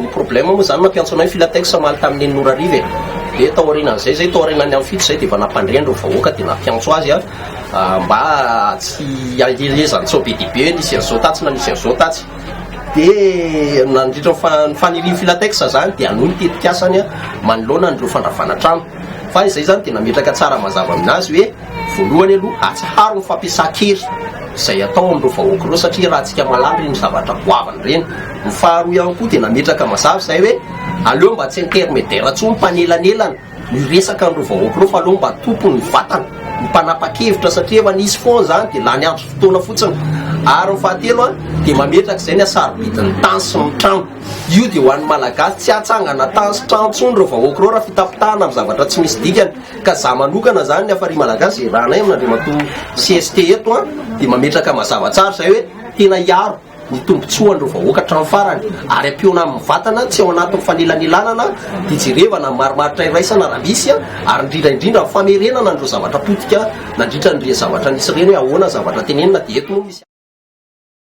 Ny problème moa zany mampiantso anay Filatex omaly tamin'ny 6 ora hariva e. Dia tao aorianan'izay zay, tao aorianan'ny amin'ny 7 zay, dia efa nampandre an'ireo vahoaka, dia nampiantso azy a mba tsy ahelezany sao be dia be hoe nisy an'izao tatsy na nisy an'izao tatsy. Dia nandritra ny fanirian'ny Filatex zany dia hanohy ny tetikasany a manoloana an'ireo fandravana trano. Fa izay zany dia nametraka tsara mazava aminazy hoe voalohany aloha, atsaharo ny fampiasan-kery izay atao amin'ireo vahoaka ireo, satria raha tsika mahalala ireny zavatra goavana ireny. Ny faharoa ihany koa dia nametraka mazava izay hoe aleo mba tsy intermédiaire intsony, mpanelanelana miresaka an'ireo vahoaka ireo, fa aleo mba tompony vatana ny mpanapa-kevitra, satria efa nisy foana zany dia lany andro fotoana fotsiny. Ary ny fahatelo a dia mametraka izay ny hasarobidin'ny tany sy ny trano io dia ho an'ny Malagasy, tsy hatsangana tany sy trano intsony ireo vahoaka ireo raha fitapitahana amin'ny zavatra tsy misy dikany. Ka za manokana zany, ny Hafari Malagasy rahanay amin'andriamatoa CST eto a dia mametraka mazava tsara zay hoe tena hiaro ny tombontsoan'ireo vahoaka hatramin'ny farany, ary ampiona amin'ny vatana, tsy ao anatin'ny fanelanelanana, dia jerevana ny marimaritra iraisana raha misy a ary indrindra indrindra ny famerenana an'ireo zavatra potika nandritra n'ireny zavatra nisy ireny, hoe ahoana zavatra tenenina. Dia eto moa misy.